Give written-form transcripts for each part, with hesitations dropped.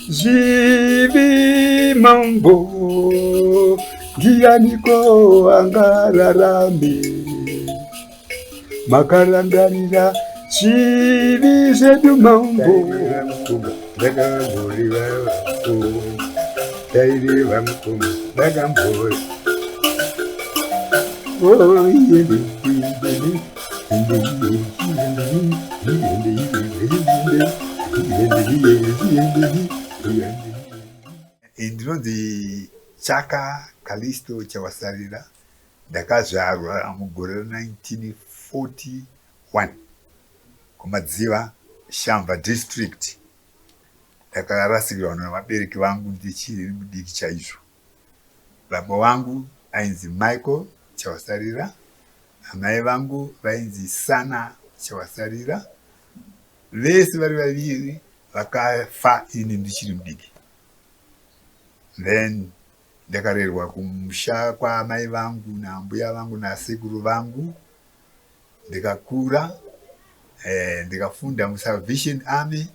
Zvivi mambo, ndianiko angararame? Makarangarira zvivi zvedu mambo. Ndaireva mukoma, ndakambori. Oh, Ndinonzi Chaka Kalisto Chawasarira. Ndakazvarwa mugore ra1941 kuMadziva, Shamva District. Ndakarasikirwa nevabereki vangu ndichiri mudiki chaizvo. Baba vangu ainzi Michael Chawasarira, amai vangu vainzi Sana Chawasarira. Vese vari vaviri vakafa ini ndichiri mudiki. Then ndakarerwa kumusha kwaamai vangu naambuya vangu nasekuru vangu ndikakura ndikafunda muSalvation Army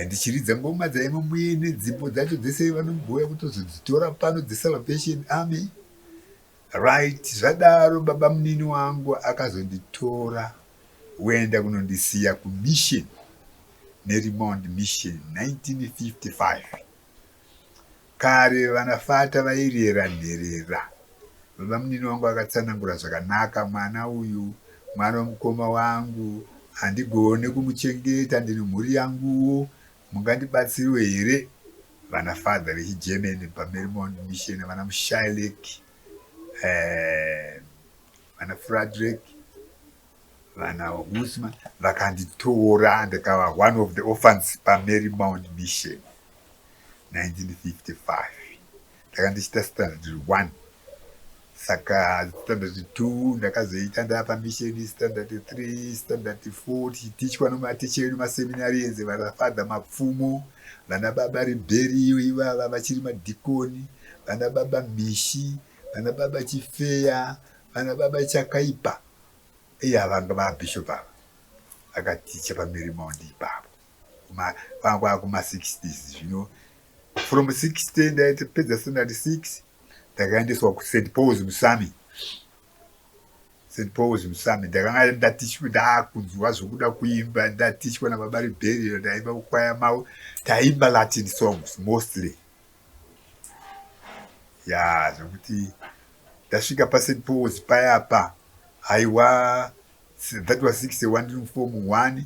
ndichiridza ngoma dzaimo muye nedzimbo dzacho dzese vanombouya kutozodzitora pano dzeSalvation Army. Right, zvadaro baba munini wangu akazonditora woenda kunondisiya kumission Marymount Mission 1955. Kare vanafata vairera nherera. Baba munini wangu akatsanangura zvakanaka, mwana uyu mwana wemukoma wangu, handigone kumuchengeta, ndine mhuri yanguwo, mungandibatsirewo here? Vana father vechiGerman paMarymount Mission, vana Mushailek, vana Frederick, vana Husman vakanditora ndikava one of the orphans paMarymount Mission 1955. Ndanga ndichiita standard 1, saka standard 2 ndakazoita ndapa mission, standard 3, standard 4 tichitichwa nematicha edu maseminarians, vana Father Mapfumo, vana baba Riberio ivava vachiri madhikoni, vana baba Mishi, vana baba Chifeya, vana baba Chakaipa. Iya vanga vabishop ava vakaticha paMarymount ipapo kwanga kuma-60s. Zvino from 60 ndaitopedza standard 6, ndakaendeswa kuSt Paul's Musami. St Paul's Musami ndakanga ndatichwa, ndakunzwa zvokuda kuimba, ndatichwa nababa Riberio. Ndaimba kukwaya mavo, taimba Latin songs mostly. Ya, zvokuti ndasvika paSt Paul's payapa, haiwa, that was 61, ndiri muform 1.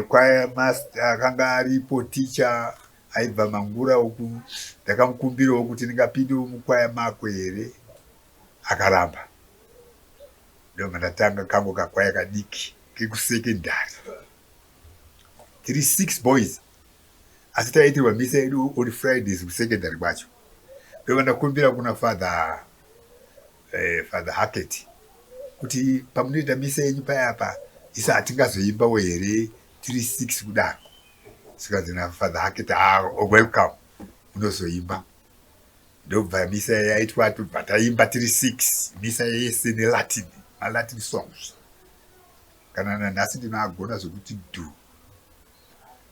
Choir master akanga aripo, teacher aibva Mangura uku, ndakamukumbirawo kuti ndingapindewo mukwaya mako here, akaramba. Ndobva ndatanga kangu kakwaya kadiki kekusekendari, tiri six boys, asi taiitirwa misa yedu on Fridays kusekendari kwacho. Ndobva ndakumbira kuna Father Hacket kuti pamunoita misa yenyu payapa, isa hatingazoimbawo here tiri six kudaro? Zvikanzi naFather Hacket, "Ah, welcome, unozoimba." Ndobva misa yaitwa, tobva taimba tiri six misa yese neLatin, maLatin songs. Kana nanhasi ndinoagona zvokuti dhu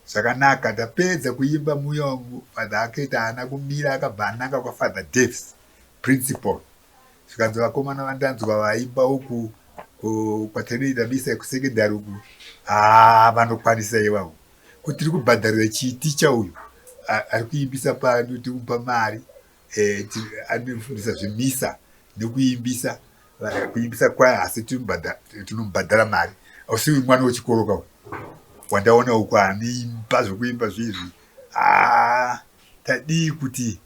zvakanaka. Tapedza kuimba muya, Father Hacket haana kumira, akabva ananga kwaFather Daves, principal. Zvikanzi, "Vakomana vandanzwa vaimba uku kwatinoita misa yekusekendari uku, haa, vanokwanisa ivavo. Kuti tiri kubhadharira chii ticha uyu ari kuimbisa pano? Timupa mari, anofundisa zvemisa nekuimbisa, kuimbisa kwaya, asi tinomubhadhara mari. Asi uyu mwana wechikoro kauyu." Wandaona uko anoimba zvokuimba zvezvi. Haa, tadii kuti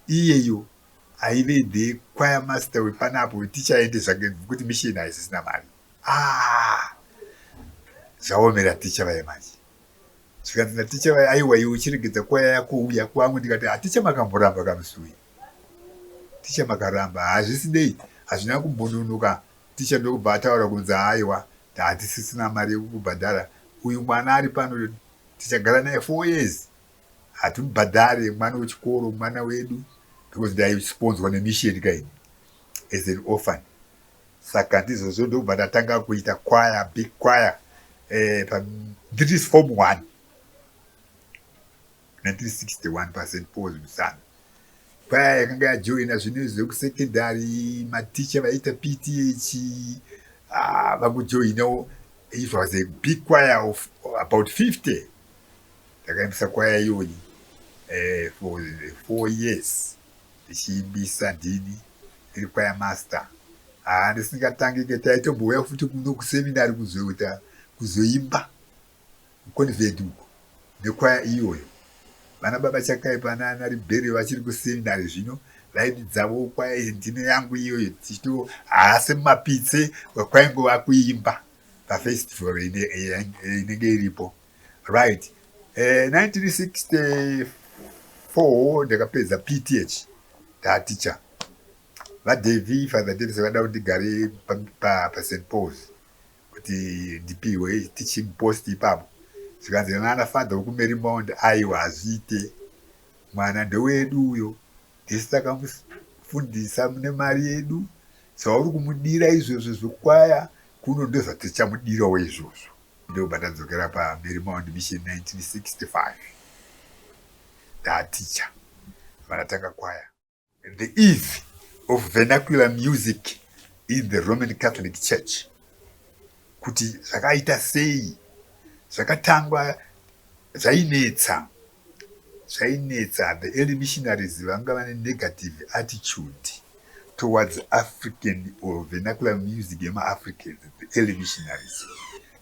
iyeyo aive the choir master wepanapo, tichaende zvake kuti mission haisisina mari. Ah, zvaomera ticha vaye manje. Zvikanzi naticha vaye, aiwa, iwe uchiregedza kwaya yako uya kwangu. Ndikati, haticha, makamboramba kamusi uyu, ticha makaramba. Hazvisinei, hazvina kumbononoka, ticha ndokubva ataura kunzi, aiwa, hatisisina mari yekukubhadhara. Uyu mwana ari pano tichagara naye 4 years, hatimubhadhare, mwana wechikoro, mwana wedu, because ndaisponzwa nemission kaini as an orphan. Saka ndizvozvo, ndokubva ndatanga kuita choir, big choir, ndiri form one, 1961, paSt Pauls Musana. Kwaya yakanga yajoina zvino zvekusekendari, maticha vaita PTH, ah, vakujoinawo. It was a big choir of about 50. Ndakaimbisa kwaya iyoyi for 4 years, ndichiimbisa ndini ndiri choir master. Haa, ndisingatangike, taitombouya futi kuno kuseminari kuzoita, kuzoimba kuconvent uko nekwaya iyoyo. Vana baba Chakaipa nana Ribheri vachiri kuseminari zvino, vaididzavo kwaya ndine yangu iyoyo, tichito haasi mumapitse, kwaingova kuimba pafestival inenge iripo. Right, 1964 ndakapedza PTH, ndaticha. VaDavi, Father Davis, vada kuti ndigare paSt Pauls kuti ndipiwe teaching post ipapo. Zvikanzi nana father wekuMarymount, aiwa, hazviite, mwana ndewedu uyo, ndisi takamufundisa nemari yedu, zvauri kumudira izvozvo zvekwaya kuno ndozvatichamudirawo izvozvo. Ndobva ndadzokera paMarymount Mission 1965, ndaticha, vanatanga kwaya. The eve of vernacular music in the Roman Catholic Church, kuti zvakaita sei, zvakatangwa zvainetsa, zvainetsa. The early missionaries vanga vane negative attitude towards African or vernacular music yemaAfricans. The early missionaries,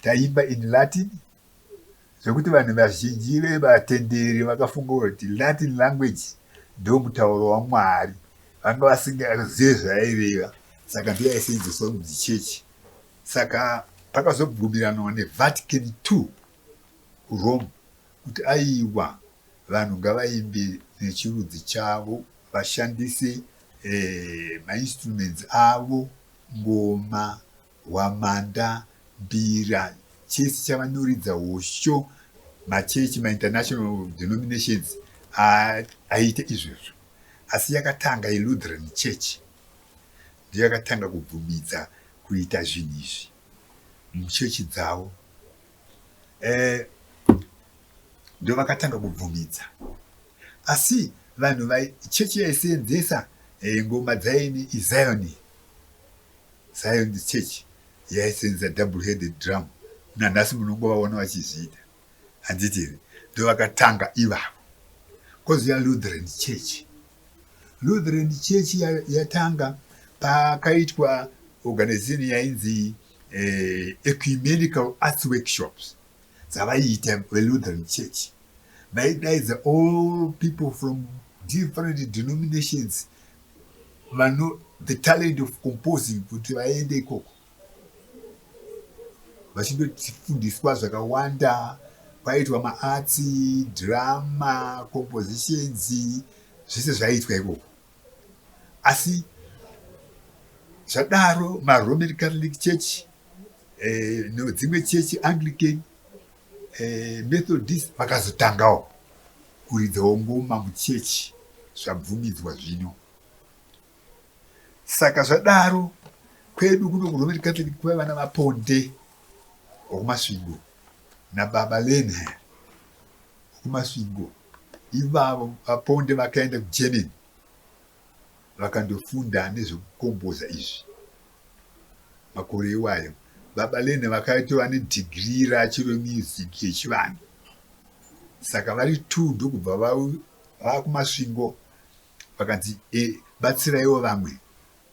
taimba in Latin, zvekuti vanhu vazhinji vevatenderi vakafunga kuti Latin language ndo mutauro waMwari. Vanga vasingazive zvaireva, saka ndiyo yaisenzeswa mudzichechi. Saka pakazobvumiranwa neVatican II kuRome kuti aiwa, vanhu ngavaimbe nechirudzi chavo, vashandise mainstruments avo, ngoma, hwamanda, mbira, chese chavanoridza, hosho. Machechi, mainternational denominations aite izvozvo. Asi yakatanga yeLutheran Church, ndiyo yakatanga kubvumidza kuita zvinhu izvi muchechi dzavo. Ndo vakatanga kubvumidza. Asi vanhu, chechi yaisenzesa ngoma dzaini iZion, Zion Church yaisenzesa double headed drum. Nanhasi munongovaona vachizviita, handiti here? Ndo vakatanga ivavo. Kozouya Lutheran Church. Lutheran Church yatanga pakaitwa organization yainzi Ecumenical Arts Workshops dzavaiita veLutheran Church. Vaidaidza all people from different denominations vano the talent of composing kuti vaende ikoko vachindofundiswa zvakawanda. Kwaitwa maarts, drama, compositions, zvese zvaiitwa ikoko. Asi zvadaro, maRoman Catholic Church, nedzimwe chechi, Anglican, Methodist, vakazotangawo kuridzawo ngoma muchechi, zvabvumidzwa zvino. Saka zvadaro, kwedu kuno kuRoman Catholic kwaiva navaPonde wekuMasvingo nababa Lenher wekuMasvingo. Ivavo vaPonde vakaenda kuGermany, vakandofunda nezvekukomboza izvi. Makore iwayo baba Lene vakaitova nedhigirii racho remusic yechivanhu. Saka vari two ndokubva vakuMasvingo, vakanzi, batsiraiwo vamwe,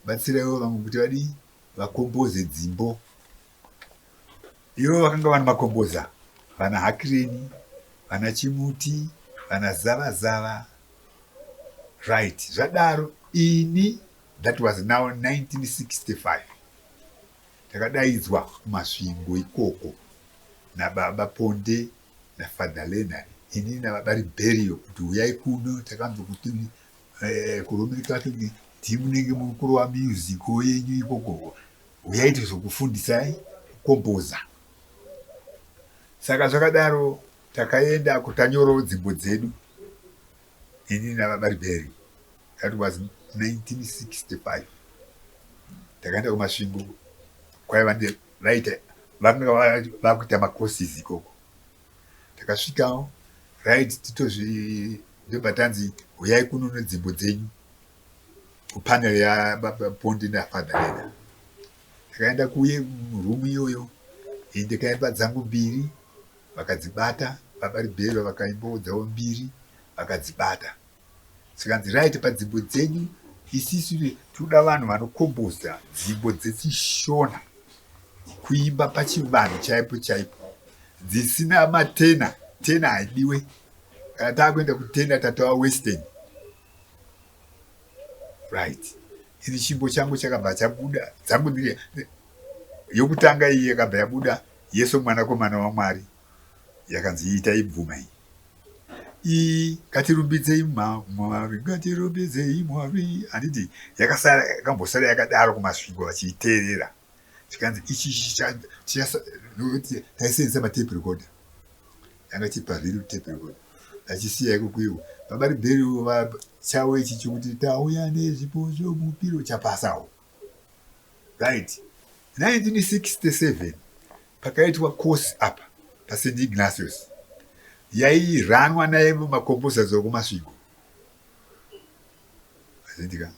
batsiraiwo vamwe kuti vadii, vakomboze dzimbo. Ivo vakanga vana makomboza, vana Hakireni, vana Chimuti, vana Zavazava. Right, zvadaro ini, that was now 1965, takadaidzwa kuMasvingo ikoko nababa Ponde naFather Leonard, inini nababa Riberio, kuti uyai kuno, takanzwa kuti kuRoman Catholic ndimunenge muri kurova music yenyu ikoko, uyai tizokufundisai kukomboza. Saka zvakadaro takaenda kutanyorawo dzimbo dzedu, inini nababa Riberio. That was 1965. Takaenda kuMasvingo kwaiva vaita vanga vakuita macourses ikoko. Takasvikawo, right, titozvi ndobva tanzi huyai kuno nedzimbo dzenyu kupanel yababa Pondi naFather Lena. Takaenda kuye murumu iyoyo, ndikaimba dzangu mbiri vakadzibata, baba Ribeiro vakaimbawo dzavo mbiri vakadzibata. Zvikanzi right, padzimbo dzenyu isisu tinoda vanhu vanokomboza dzimbo dzechiShona, kuimba pachivanhu chaipo chaipo, dzisina matena. Tena haidiwe. Kana taakuenda kutena tatova western. Right, ini chimbo changu chakabva chabuda, dzangu ndiri yokutanga iyi yakabva yabuda, Yesu Mwanakomana waMwari, yakanzi ita ibvuma iyi. Iyi ngatirumbidzei Mwari, ngatirumbidzei Mwari, handiti yakasara, yakambosara yakadaro kuMasvingo vachiiteerera. Zvikanzi ichi nokuti taisenzesa matape recorder, yanga chipa real tape recorder, tachisiya ikoko. Iwo baba Ribheri chavo ichi chokuti tauya nezvipo zvomupiro chapasawo. Right, 1967 pakaitwa course apa paSt Ignatius yairanwa naivo macomposers okuMasvingo, azindika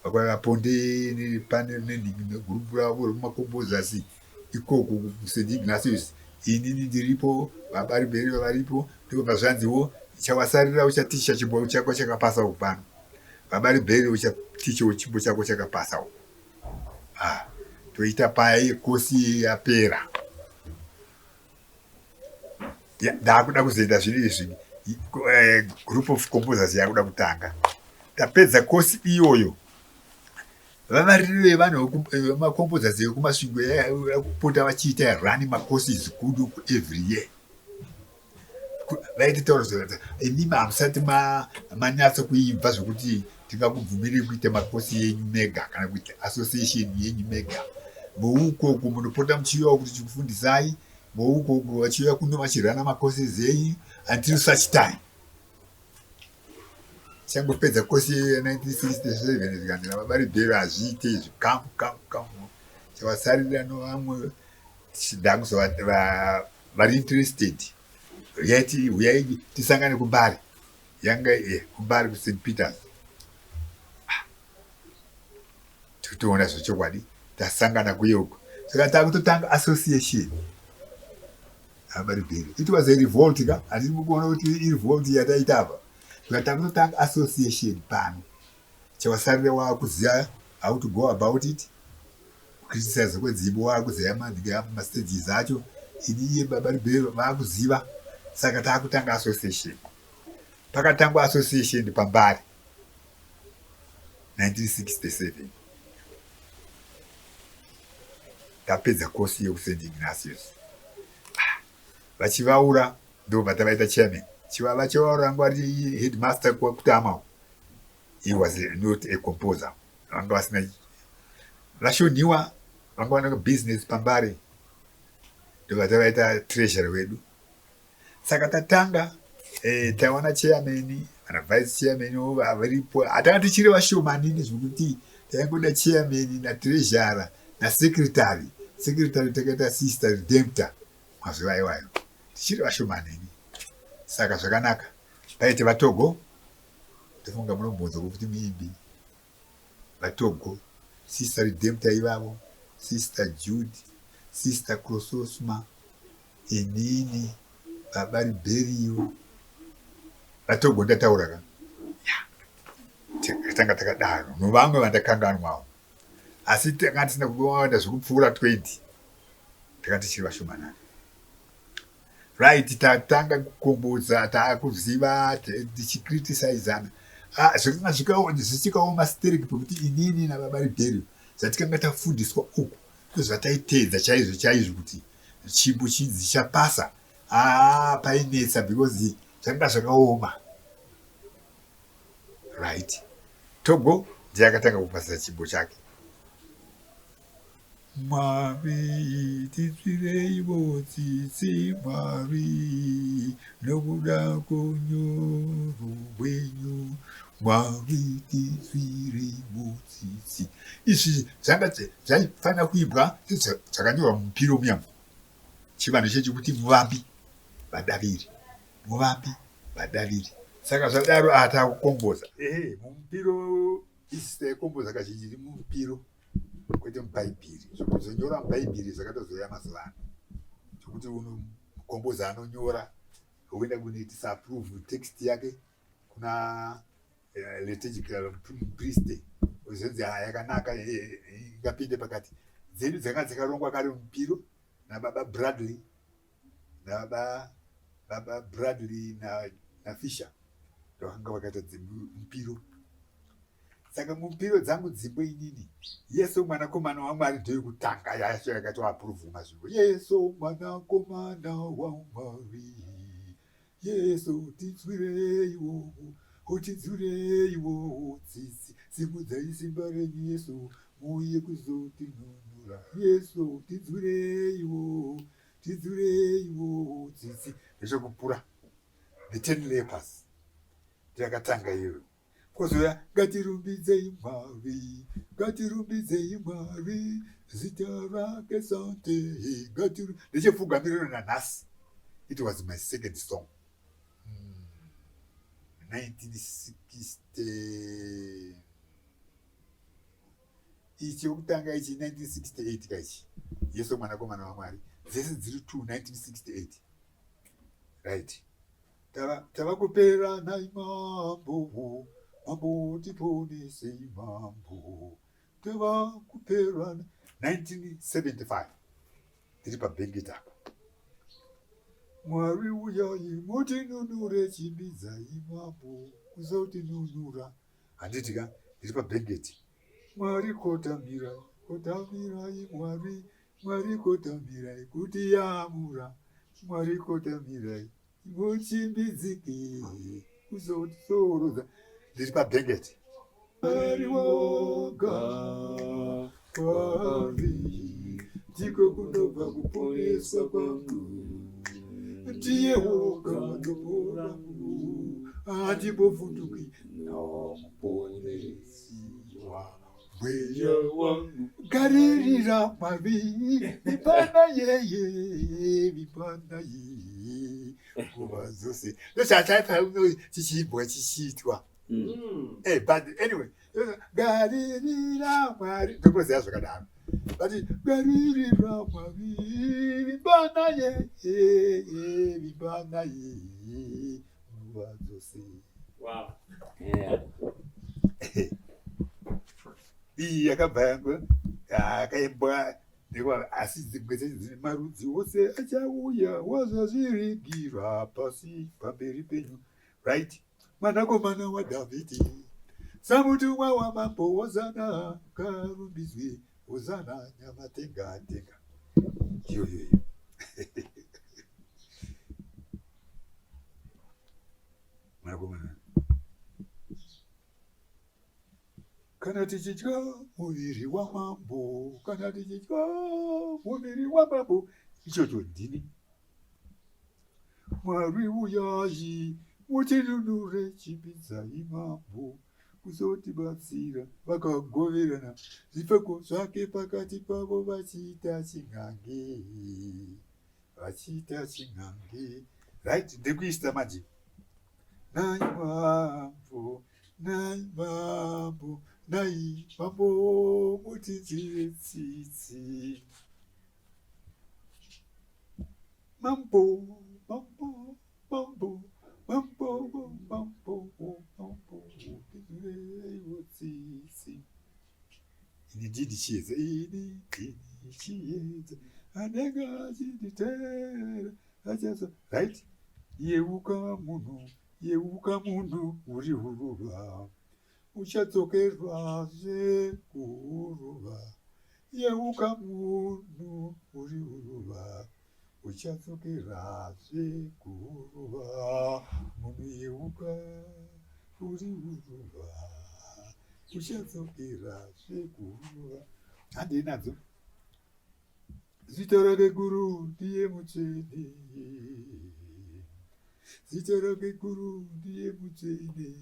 vakwai vaPonde pane negurupu ravo remacomposers ikoko kuSt Ignatius. Inini ndiripo, baba Riberi varipo. Ndikobva zvanziwo chawasarira uchaticha chimbo chako chakapasa uku pano, baba Riberi uchatichawo chimbo chako chakapasa uku. Ah, toita paya kosi yapera, ndakuda kuzoenda zvino izvi, group of composers yakuda kutanga. Tapedza kosi iyoyo, vavariri vevanhu vemacomposers ekuMasvingo kupota vachiita run macourses kudu every year, vaititaura zvakanzi imimi hamusati manyatso kuibva zvokuti tingakubvumirei kuita makosi yenyu mega kana kuita association yenyu mega. Voukoko munopota muchiuyawo kuti chikufundisai, voukoko vachiuya kuno vachirana macourses enyu until such time changopedza kosi ye1967. Zvikanzi nababa Ribhero hazviite izvi, kamu kamu kamu chavasarira novamwe ndakuzova vari interested, uyai tisangane kuMbare. Yanga kuMbare kuSt Peters. Ah, tikutoona zvechokwadi tasangana kuyeuko. Saka takutotanga association abaribheri. It was a revolt ka, handisi mukuona kuti irevolt yataita apa. Saka takutotanga association pano, chawasarira waakuziva how to go about it, criticize kwedzimbo waakuziva mastages acho, ini iye baba Ribhero vaakuziva. Saka taakutanga association. Pakatangwa association paMbare 1967, tapedza kosi yekuSt Ignatius. Ah, vachivaura ndobva tavaita chairman. Vachivaura vanga vari headmaster kutama. He was not a composer, vanga vasina. Vashonhiwa vanga vana business paMbare, ndobva tavaita treasury wedu. Saka tatanga tawana chairman, kana vice chairman varipo. Hatanga tichiri vashomanini zvokuti taingoda chairman natreasurer nasecretary. Secretary takaita Sister Redemptor mazuva iwayo, tichiri vashomanini. Saka zvakanaka, paite vaTogo, ndofunga munombonzwa kuti muimbi vaTogo, Sister Redemptor ivavo, Sister Jude, Sister Crososma, inini, baba Riberio, vaTogo ndataura ka. Tanga takadaro novamwe vandakanganwawo, asi tanga tisina kuwanda zvekupfuura 20. Takanga tichiri vashomanana. Right, tatanga kukombodza, taakuziva, tichikritisizana. Ah, zvakanga zvichikaoma stereki pekuti inini nababa Riberio zvatikanga tafundiswa uku ndozvataiteedza chaizvo chaizvo kuti chimbo chinzi chapasa. Ah, painetsa because zvakanga zvakaoma. Right, Togo ndiye akatanga kupasa chimbo chake. Mwari tinzwireiwo tsitsi Mwari nokuda kwounyoro hwenyu Mwari tinzwireiwo tsitsi. Izvi zvanga zvaifanira kuimbwa zvakanyorwa mumupiro muya chivanhu chechi kuti muvambi vadaviri muvambi vadaviri saka zvadaro atakukomboza ehe mumupiro isi taikomboza kazhinji mumupiro kwete mubhaibheri zvekuzonyora mubhaibheri zvakatozouya mazuva ano zvekuti mukombozi anonyora oenda kunoitisa approve text yake kuna liturgical priest ozonzi ah, yakanaka ingapinde pakati dzedu dzanga dzakarongwa kare mupiro nababa Bradley nababa baba Bradley naFisher ndovakanga vakaita dzemupiro. Saka mupiro dzangu dzimbo inini Yesu mwanakomana waMwari ndoyekutanga yacho yakatoapuruvhu masvingo. Yesu mwanakomana waMwari Yesu tinzwireiwo utinzwireiwo tsitsi simudzai simba renyu Yesu muuye kuzotinunura Yesu tinzwireiwo tinzwireiwo tsitsi ndechekupura the ten lepers ndiyakatanga iyoyo Kozouya ngatirumbidzei Mwari, ngatirumbidzei Mwari, zita rake sante, ngatiru ndechepfugamiriro nanhasi. It was my second song. 1960 ichi chekutanga ichi 1968 kaichi Yesu mwanakomana waMwari dzese dziri 2 1968 right Tava kupera nhai mambo, mambo tiponesei mambo. Tava kupera 1975 tiri pabhengeti apa. Mwari uyai mutinunure chimbidzai mambo kuzotinunura. Handiti ka ndiri pabhengeti. Mwari kotamirai, kotamirai Mwari, Mwari kotamirai kuti yamura. Mwari kotamirai Muchimbidzike kuzotizorodza ndiri pabhengeti. Mwari woga kwaari ndiko kunobva kuponeswa kwangu, ndiye woga dombo rangu, handimbovhunduki nomuponesi wangu. Mweya wangu garirira Mwari vipana yeye vipana yeye nguva dzose ndochachaipa chichiimbwa chichiitwa. Eh, but anyway garirira Mwari ndokuziva zvakadaro but garirira Mwari vipana yeye vipana yeye nguva dzose. Wow. Yeah. Iyi yakabva yangu yakaimbwa ndekwa asi dzimwe dzacho dzine marudzi ose achauya wazvazvirigira pasi pamberi penyu right mwanakomana waDhavhidhi samutumwa wamambo hozana karumbidzwe hozana nyamatenga tenga iyoyoyo mwanakomana Kana tichidya muviri wamambo, kana tichidya muviri wamambo, ichocho ndini. Mwari uyai mutinunure, chimbidzai mambo kuzotibatsira. Vakagoverana zvipfeko zvake pakati pavo vachiita chin'ange, vachiita chin'ange. Right, ndikuisa manje. Nhai mambo, nhai mambo, nhai mambo mutinzwire tsitsi. Mambo, mambo, mambo, mambo, mambo, mambo, mutinzwireiwo tsitsi. Ini ndini chiedza, ini ndini chiedza. Anenge achinditeerera achazo, right? Yeuka munhu, yeuka munhu uri huruva, uchadzokerwazve kuhuruva. Yeuka munhu uri huruva, uchadzokerazve kuhuruva. Munhu yeuka uri huruva, uchadzokerazve kuhuruva. Handei nadzo. Zita rake guru ndiye mutsvene. Zita rake guru ndiye mutsvene.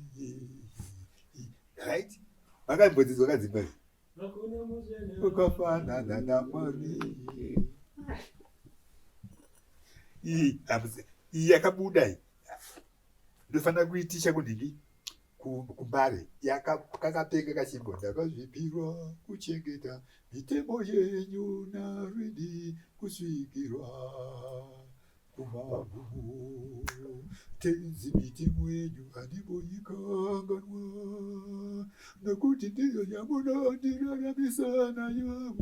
Right? Makambodzidzwa kadzimba idzi? Ukafanana naMwari. Iyi iyi yakabuda iyi. Ndofanira kuitisha kunhingi kumbare kakapenga kachimbo ndakazvipirwa kuchengeta mitemo yenyu narini kusvikirwa kumagumo. Tenzi, mitemo yenyu handimboikanganwa, nokuti ndiyo yamunondiraramisa nayo.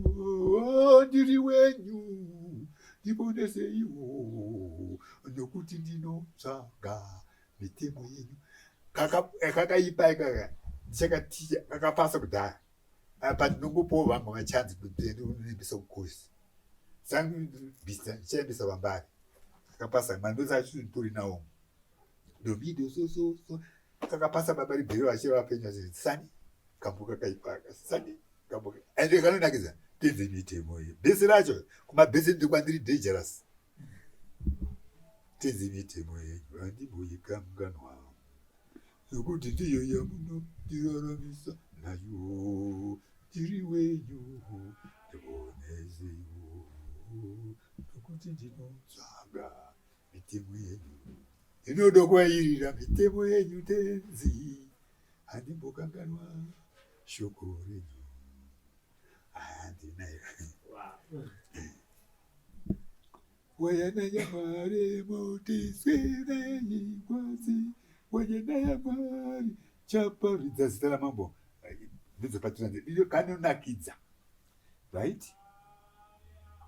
Ndiri wenyu, ndiponeseiwo, nokuti ndinotsvaga mitemo yenyu. Kakaipa ikaka ndichakaticha kakapasa kudhaya, apa ndinongopawo vamwe vachanzi kuti ndinoimbisa kukosi dzangu, ndichaimbisa vambari kakapasa mandozi acho nditori nawo domido so so so kakapasa. Baba Ribhero vachiri vapenyu vachiti, "Sani, kambo kakaipa sani, kambo ende kanonakidza." Tenzi mitemo iyi, bhesi racho kumabhesi ndokwandiri dangerous. Tenzi, mitemo yenyu handimboikanganwa, nokuti ndiyo yamunondiraramisa nayo. Ndiri wenyu, ndiponeseiwo, nokuti ndinotsvaga mitemo yenyu. Ndinodokwairira mitemo yenyu, Tenzi, handimbokanganwa shoko renyu. Handinayo. Wayana yaMwari, mutiswirei kwasi. Wayana yaMwari, chaparidza zita ramambo. Ndidzopatiranje iyo kanonakidza, right?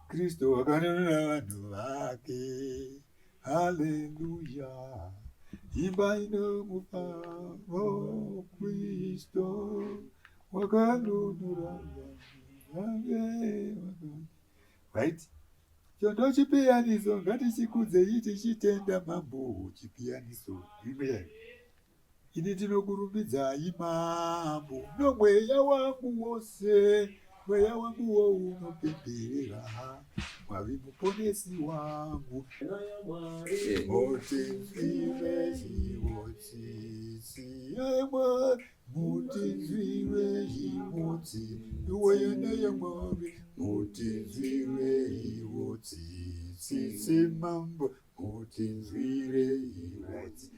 Kristu wakanunura vanhu vake, haleluya! Imba inomufaro, Kristu wakanunura vanhu vake, right? Chondo chipiyaniso ngatichikudzei tichitenda mambo. Chipiyaniso imwe. Ini ndinokurumbidzai mambo nomweya wangu wose, mweya wangu wounopemberera Mwari muponesi wangu. Mutinzwireiwo tsitsi, Mwari, mutinzwireiwo tsitsi. Wayana yaMwari, mutinzwireiwo tsitsi, mambo, mutinzwireiwo tsitsi.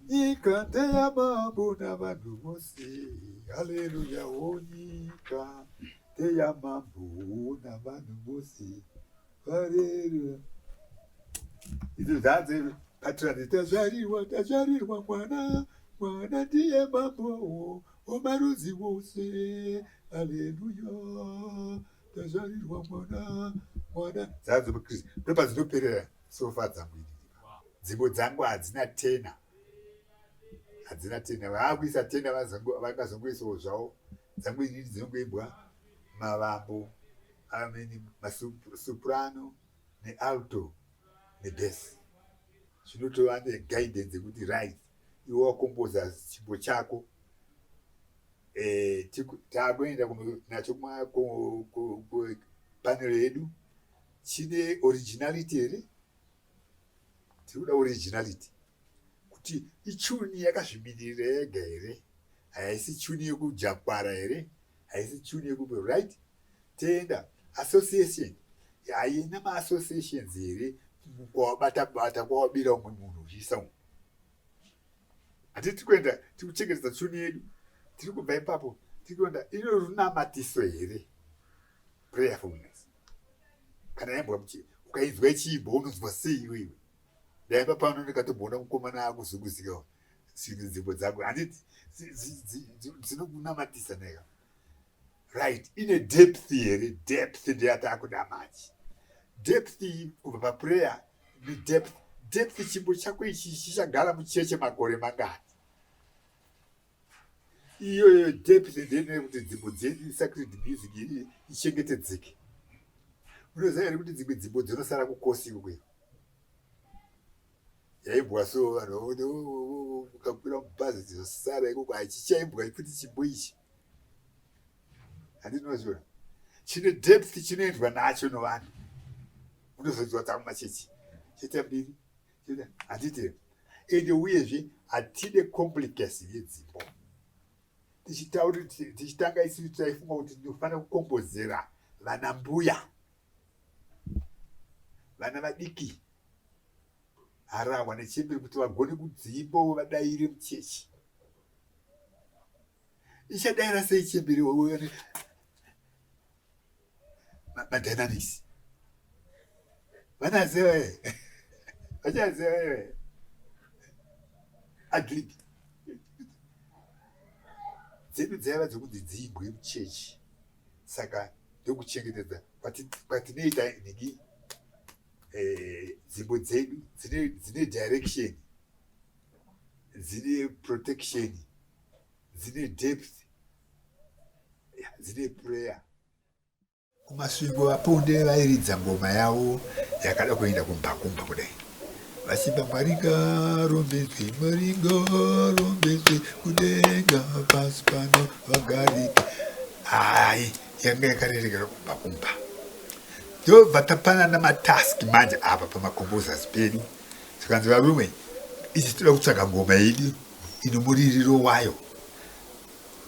Nyika ndeyamambo navanhu vose, haleluya! Nyika ndeyamambo navanhu vose, haleluya! Idzo dzadze patranzi tazvarirwa, tazvarirwa mwana, mwana ndiye mambo wamarudzi wose, haleluya! Tazvarirwa mwana, mwana dzadzo mukristu. Ndopadzinoperera sofa dzangu ididi. Dzimbo dzangu hadzina tenor, hadzina tenor. Vaakuisa tenor vangazongoisawo zvavo. Dzangu inini dzinongoimbwa mavambo ameni, masoprano nealto nebass. Zvinotova neguidance yekuti, right, iwe wakomboza chimbo chako, taakuenda nacho kupanel yedu, chine originality here? Tiri kuda originality, kuti itune yakazvimirira yega here? Haisi tune yekujakwara here? Haisi tune yeku, right? Tenda association, haina maassociations here kwawabata bata, kwawabira umwe munhu uchiisa umwe? Hatiti kuenda tikuchengetedza tune yedu. Tiri kubva ipapo, tiri kuenda ino runamatiso here, prayerfulness. Kana yaimbwa, ukainzwa ichiimbwa unonzwa sei iwewe? Ndaimba pano ndikatomboona mukomana akuzunguzika dzimbo dzangu, handiti dzinokunamatisa neka? Right, ine depth here? Depth ndeyatakuda manje. Depth kubva paprayer nedepth. Depth, chimbo chako ichi chichagara mucheche makore mangani? Iyoyo depth ndeyekuti dzimbo dzedu, sacred music, ichengetedzeke. Unoziva here kuti dzimwe dzimbo dzinosara kukosi ikweyo yaimbwa? So vanhu ukakwira mubhazi, dzosara ikoko, hachichaimbwa futi chimbo ichi. Handinozviona chine depth, chinoendwa nacho novanhu. Unozonzwa tamumachechi chiita mbiri, handiti? Ende uyezve hatide complicacy yedzimbo. Tichitauri, tichitanga isusu taifunga kuti tinofanira kukombozera vana mbuya, vana vadiki, harahwa nechemberi, kuti vagone kudzimbo, vadaire muchechi. Ichadaira sei chemberi madynamics? Vanaziva, vachaziva adlib dzedu dzaiva dzokunzi dziimbwe muchechi. Saka ndokuchengetedza kwatinoita nhingi dzimbo dzedu. Dzine direction, dzine protection, dzine depth, dzine prayer. KuMasvingo vaPonde vairidza ngoma yavo yakada kuenda kumbakumba kudai, vachimba, "Mwari ngaarumbidzwe, Mwari ngaarumbidzwe kudenga, pasi pano vagarike." Hai, yanga yakarerekera kumbakumba. Ndobva tapanana matask manje apa pamacomposers pedu. Tikanzi, "Varume, ichi toda kutsvaga ngoma yedu ine muririro wayo.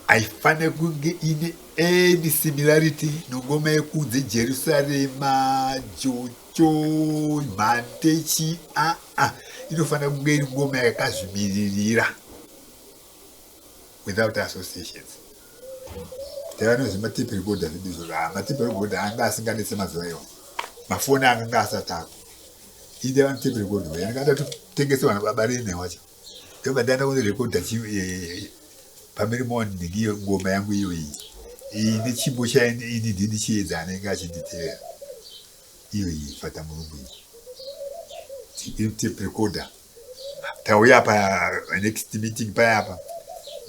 Haifaniri kunge ine any similarity nongoma yekunze, Jerusarema, Jocho, Mhantechi. Aa, inofanira kunge iri ngoma yakazvimiririra without associations." Taiva nezvematape recorder zvedu izvozvo. Matape recorder anga asinganetse mazuva iwo, mafoni akanga asati ako. Inde vano tape recorder yanga ndatotengeserwa nababa Rene wacho. Ndobva ndaenda kunorekodha paMirimoni ndiyo ngoma yangu iyoyi ine chimbo chaini. Ndini Chiedza anenge achinditevera. Iyoyi Fata Murungu iyi tape recorder. Tauya pa next meeting payapa,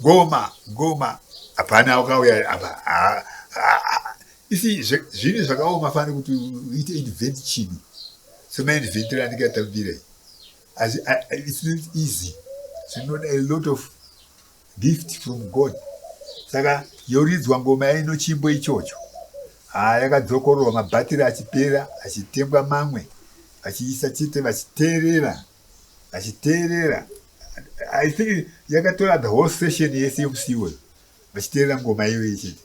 ngoma, ngoma hapana. Wakauya apa isi zvinhu zvakaoma. Fani kuti uite invent chinhu semainventiro anenge atambira, asi it's not easy. Zvinoda a lot of gift from God. Saka yoridzwa ngoma yaino, chimbo ichocho. Ha, yakadzokororwa, mabhatiri achipera, achitengwa mamwe, vachiisa chete, vachiteerera, vachiteerera. I think yakatora the whole session yese yomusi iwoyo, vachiteerera ngoma iyoyi chete,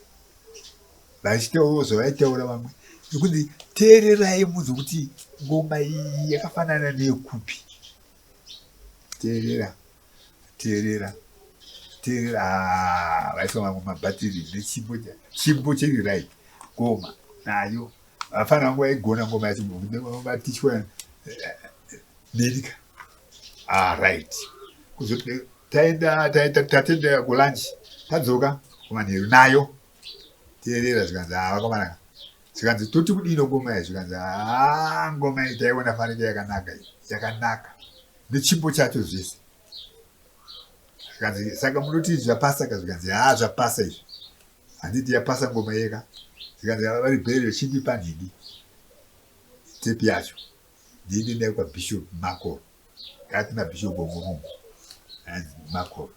vachitaurawo zvavaitaura vamwe, nekuti, "Teererai munzwe kuti ngoma iyi yakafanana neyekupi. Teerera, teerera, teerera." Ah, vaiswa mamwe mabhatiri nechimbo, chimbo chiri right, ngoma nayo. Vafana vangu vaigona ngoma yacho, vatichwa nerika. Ah, right, kuzoti taenda, tatenda kulunch, tadzoka kumanheru nayo, teerera. Zvikanzi, "Ha, vakomana." Zvikanzi, "Toti kudino ngoma iyi?" Zvikanzi, "Ha, ngoma iyi taiona fanike yakanaka, iyi yakanaka nechimbo chacho zvese." Zvikanzi, "Saka munoti zvapasa ka?" Zvikanzi, "Ha, zvapasa izvi, handiti yapasa ngoma yeka?" Zvikanzi, "Vari bheri, chindipa nhindi tepi yacho ndiende nayo kwaBishop Makoro." Tatina Bishop Ongomumbo anzi Makoro.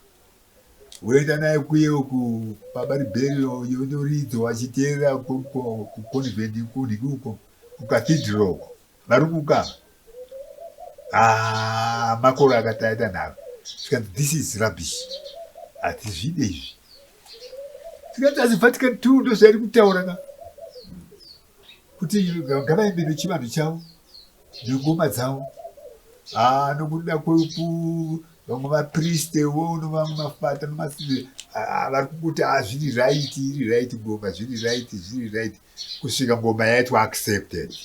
Woenda naye kuye uku, baba Riberio, yondoridzo, vachiteerera kuconvent kunhiki uko, kucathedral uko vari kukama. Ah, Makoro akati aita nharo. Zvikanzi, "This is rubbish, hatizvide izvi." Zvikanzi, "Asi Vatican II ndozvairi kutaura ka, kuti ngavaimbe nechivanhu chavo nengoma dzavo." Ah, nokuda kweku vamwe vapristewo nevamwe mafata nemasiri vari kungoti, "Ah, zviri right, iri right ngoma, zviri right, zviri right," kusvika ngoma yaitwa accepted.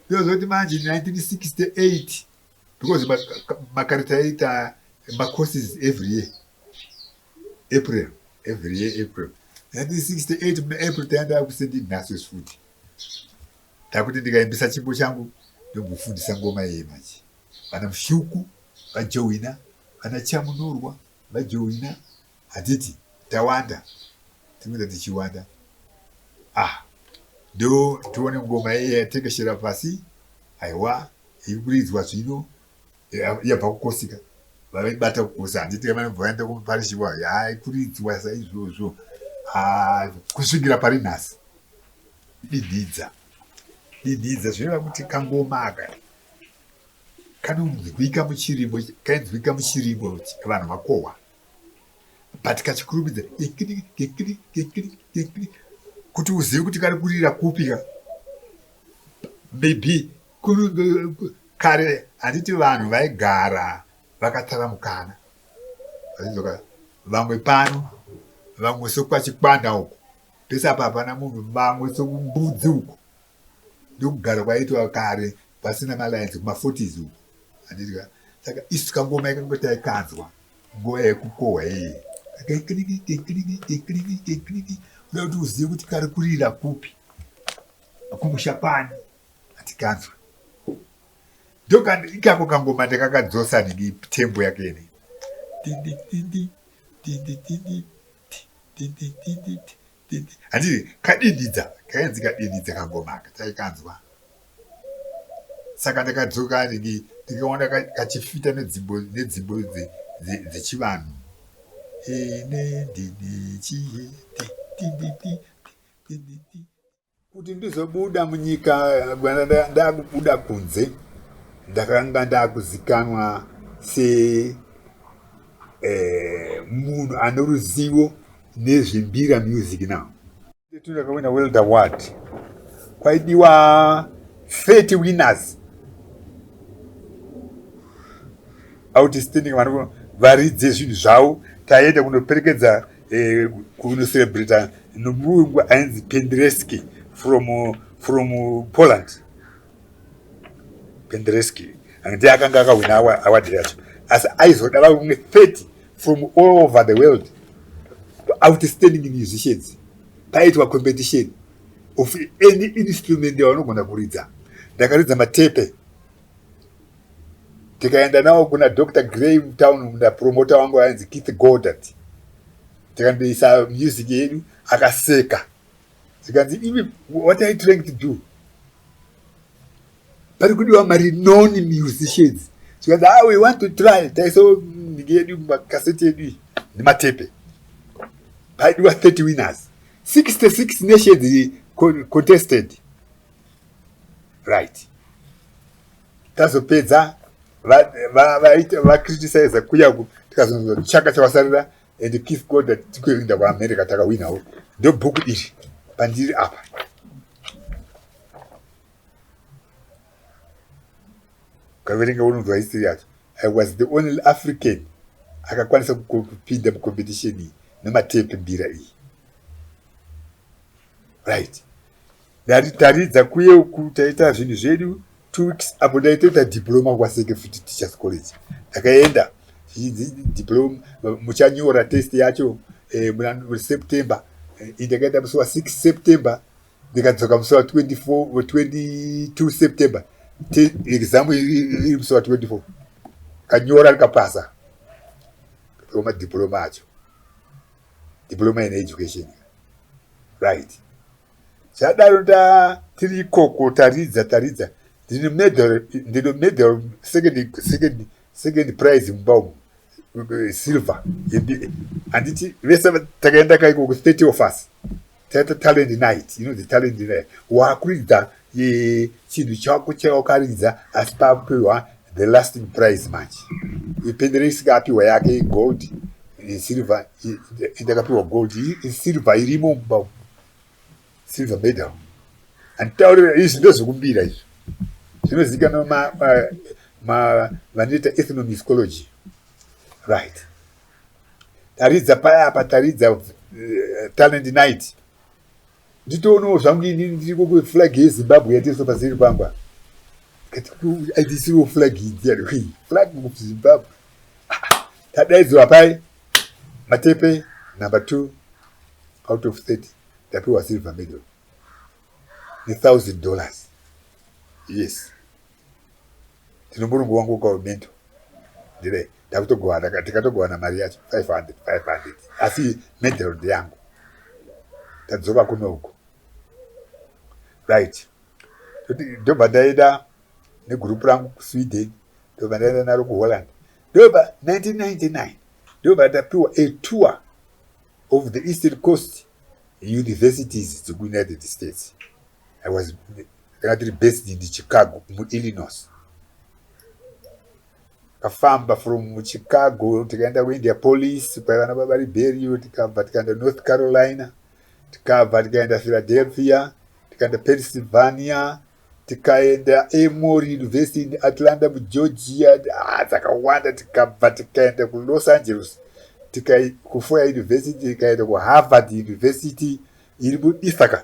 Ndozoti manje 1968, because makarita aita macourses every year April, every year April. 1968 muna April taenda kuSt Ignatius futi. Ndakuti ndikaimbisa chimbo changu ndombofundisa ngoma iye manje. Vana Mushuku vajoina, vana Chamunorwa vajoina, hatiti tawanda, tinoita tichiwanda. Ah, ndo tione ngoma iye yatekeshera pasi, aiwa iri kuridzwa zvino yabva kukosika vaibata kukosa handiti vanobva vaenda kuparishiwa yaikuridzwa saizvozvo ah, kusvikira pari nhasi. Dididza dididza zvinoreva kuti kangoma aka kanonzwika muchirimo, kainzwika muchirimo vanhu vakohwa, but kachikurumidza kuti uzive kuti kari kurira kupi ka maybe kare handiti vanhu vaigara vakataramukana vachidzoka vamwe pano vamwe sekwachikwanda uko pese apa hapana munhu vamwe sekumbudzi uko ndokugara kwaiitwa kare pasina malines kuma-forties uko handiti ka saka isu kangoma ikako taikanzwa nguva yekukohwa iyi kuda kuti uzive kuti kari kurira kupi kumusha kwani hatikanzwa ndoikako kangoma ndakakadzosa nhingi tembo yake ini handiti kadindidza kainzi kadindidza kangoma aka taikanzwa saka ndakadzoka nhingi ndikaona kachifita nedzimbo nedzimbo dzechivanhu ine ndine chiye Kuti ndizobuda munyika ndakubuda kunze ndakanga ndakuzikanwa se eh, munhu ane ruzivo nezvembira music now. Ndakawina World Award kwaidiwa 30 winners outstanding vanhu varidze zvinhu zvavo taienda kunoperekedza eh, kunocelebrata nomurungu ainzi Penderecki from Poland. Penderecki ndiye akanga akahwina award yacho asi aizoda vamwe 30 from all over the world outstanding musicians paitwa competition of any instrument yavanogona kuridza. Ndakaridza matepe tikaenda nawo kuna Dr Gray mutown napromota wangu ainzi Keith Goddard tikandoisa music yedu akaseka zvikanzi ivi what are you trying to do pari kudiwa mari non musicians zvikanzi ah we want to try taisa mhiki yedu makaseti yedu iyi nematepe paidiwa 30 winners 66 nations contested right tazopedza vacriticiza kuya tikazonzwa chaka chavasarira and Keith Goddard tikuenda kuAmerica takawinawo ndobhuku iri pandiri apa ukaverenga unonzwa history yacho. I was the only African akakwanisa kupinda mucompetition iyi nematepe mbira iyi right ndati taridza kuye uku taita zvinhu zvedu 2 weeks apo ndaitoita diploma kwaSeke futi Teachers College. Ndakaenda zvichinzi diploma muchanyora test yacho eh, muna September eh, ndakaenda musi wa6 September ndikadzoka musi wa24 22 September exam iri musi wa24 kanyora ndikapasa madiploma acho diploma in education right. Zvadaro nda tiri ikoko taridza taridza ndine medal ndine medal second prize mumba umu silver handiti vese takaenda kaikoko 30 of us taita talent night inonzi talent night wakuridza chinhu chako chawakaridza asi papiwa the lasting prize manje ipenderesika apiwa yake gold silver ndakapiwa gold silver irimo mumba umu silver medal handitaurira izvi ndezvekumbira izvi zvinozivikanwa vanoita ethnomusicology right. Taridza paya apa taridza talent night nditoonawo zvangu ini ndiriko kuflag yeZimbabwe yatiso pasiri pangu aitisiwo flag idzi flag of Zimbabwe tadaidzwa pai matepe number 2 out of 30 ndapiwa silver medal ne$1,000. Yes, ndino murungu wangu ukaumento ndire takutogovana, tikatogovana mari yacho 500 500, asi medal ndeyangu. Tadzoka kunoku, right, ndobva ndaenda negurupu rangu kuSweden, ndobva ndaenda naro kuHolland, ndobva 1999 ndobva ndapiwa a tour of the Eastern Coast universities dzekuUnited States. I was, ndanga tiri based in Chicago, muIllinois. Kafamba from Chicago, tikaenda kuIndianapolis kwaiva nababa Riberio, tikabva tikaenda North Carolina, tikabva tikaenda Philadelphia, tikaenda Pennsylvania, tikaenda Emory University in Atlanta muGeorgia. Ah, dzakawanda. Tikabva tikaenda kuLos Angeles, kuFour Year University, tikaenda kuHarvard University iri muIthaca,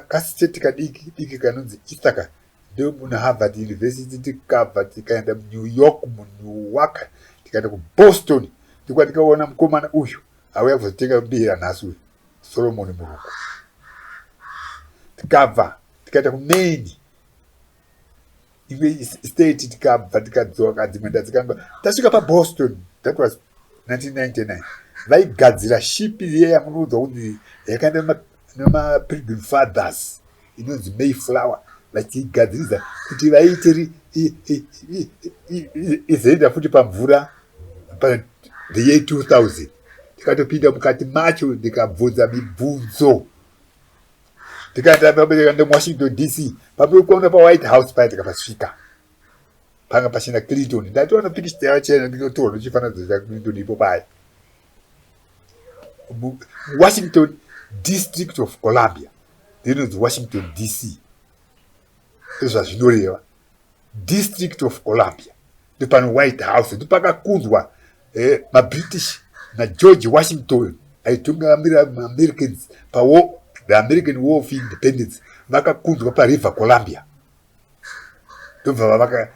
kastate kadiki diki kanonzi Ithaca, ndo muna Harvard University. Tikabva tikaenda muNew York, muNewark, tikaenda kuBoston, ndikwa tikaona mukomana uyu auya kuzotenga mbira nhasi uyu, Solomon Muruku. Tikabva tikaenda kuMaine, imwe state. Tikabva tikadzoka, dzimwe ndadzikanga. Tasvika paBoston, that was 1999, vaigadzira ship iye yamunoudzwa kunzi yakaenda nemaPilgrim Fathers, inonzi Mayflower, vachiigadzirisa kuti vaite izoenda futi pamvura the year 2000. Tikatopinda mukati macho, ndikabvunza mibvunzo, tikaenda muWashington DC, pamuri kuona paWhite House paya. Tikapasvika, panga pachina Clinton. Ndatoona pikicha yachena, ndinotorwa nechifananidzo chaClinton ipo paya. Washington, District of Columbia, ndinonzi Washington DC, ndozvazvinoreva, District of Columbia. Ndopano White House, ndopakakundwa maBritish naGeorge Washington aitungamirira maAmericans pawo the American War of Independence. Vakakundwa paRiver Columbia, ndobva vavaka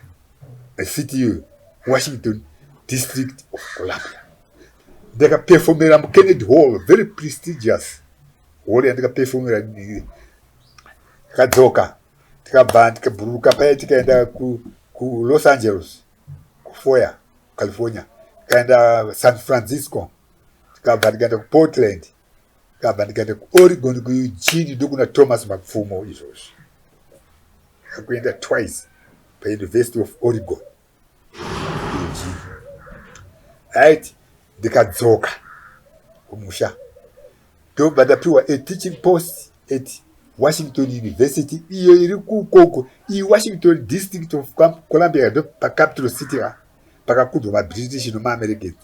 city iyoyo, Washington, District of Columbia. Ndakapefomera muKennedy Hall, very prestigious hall yandikapefomera. Tikadzoka, tikabva tikabhururuka paya, tikaenda kuLos Angeles, kuFour Year, California, tikaenda San Francisco, tikabva tikaenda kuPortland, tikabva ndikaenda kuOregon, kuEugene, ndokuna Thomas Mapfumo izvozvi. Ndakakuenda twice paUniversity of Oregon, Eugene, right. Ndikadzoka kumusha, ndobva ndapiwa a teaching post at Washington University, iyo iri kukoko iyi Washington, District of Columbia, ndo pacapital city ka pakakundwa maBritish nemaAmericans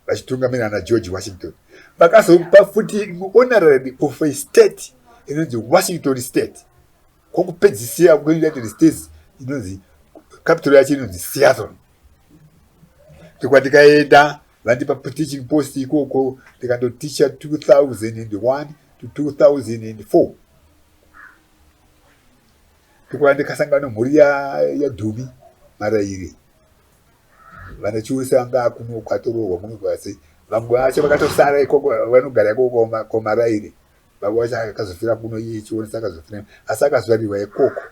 vachitungamirira naGeorge Washington. Vakazopa futi honorary of a state inonzi Washington State, kwokupedzisira kweUnited States, inonzi capital yacho inonzi Seattle. Ndikwandikaenda, vandipa teaching post ikoko, ndikandoticha 2001 to 2004. Ndikwa ndikasangana nemhuri yaDhumi Maraire, vana Chiwese vanga akuno kwatorohwa kuno kwase. Vamwe vacho vakatosara ikoko, vanogara ikoko kwaMaraire. Vamwe vacho akazofira kuno, iye Chionesa akazofira, asi akazvarirwa ikoko.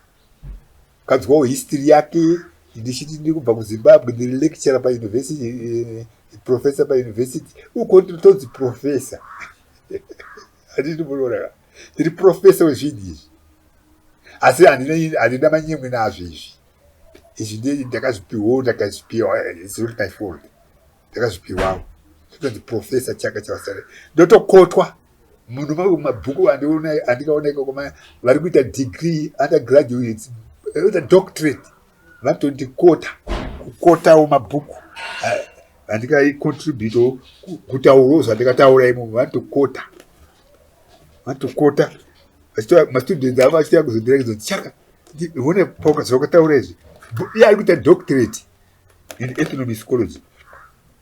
Kanzwawo history yake ndichiti ndiri kubva kuZimbabwe, ndiri lecturer pauniversity, professor pauniversity uko, ndinotonzi professor. Handiti munoona, ndiri professor wezvinhu izvi, asi handina manyemwe nazvo izvi. Izvi ndakazvipiwawo, ndakazvipiwa, it's not my fault, ndakazvipiwawo. Totonzi professor chaka chavasara, ndotokotwa munhu mabhuku andikaona ikoko. Vari kuita degree, undergraduates, ita doctorate, vanotondikota, kukotawo mabhuku andikaicontributewo, kutaurawo zvandikataura imomo. Vanotokota, vanotokota mastudents avo vachitouya kuzondirakidza kuti, "Chaka, one zvakataura izvi." Iye ari kuita doctorate in ethnomusicology,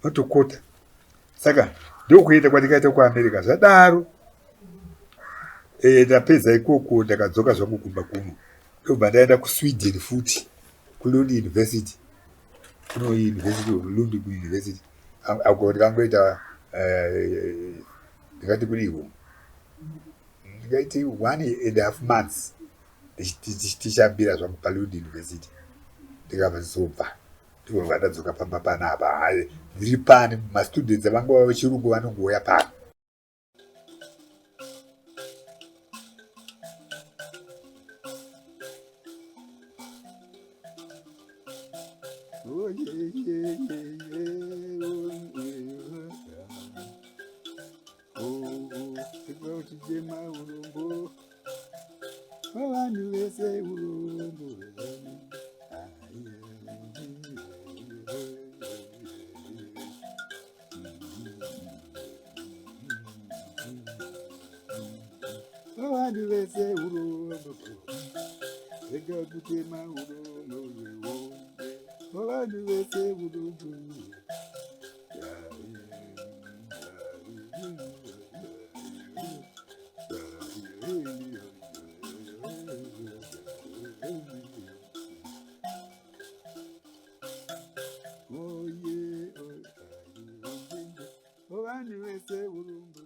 vanotokota. Saka ndokuenda kwandikaita kuAmerica. Zvadaro, ndapedza ikoko, ndakadzoka zvangu kumba kuno, ndobva ndaenda kuSweden futi, kuLund University, kuno University of Lund University. Ako ndikangoita ndingati kudiwo, ndingaiti 1.5 months. Ndichishambira zvangu paLund University, ndikazobva, ndikobva ndadzoka pamba panapa. Hai, ndiri pani, mastudents vangova vechirungu vanongouya pano. Oh, yeah. Oh, oh, tichema urombo vanhu vese, urombo. Vanhu vese urombo, rega kutema urombo, vanhu vese urombo. Vanhu vese urombo.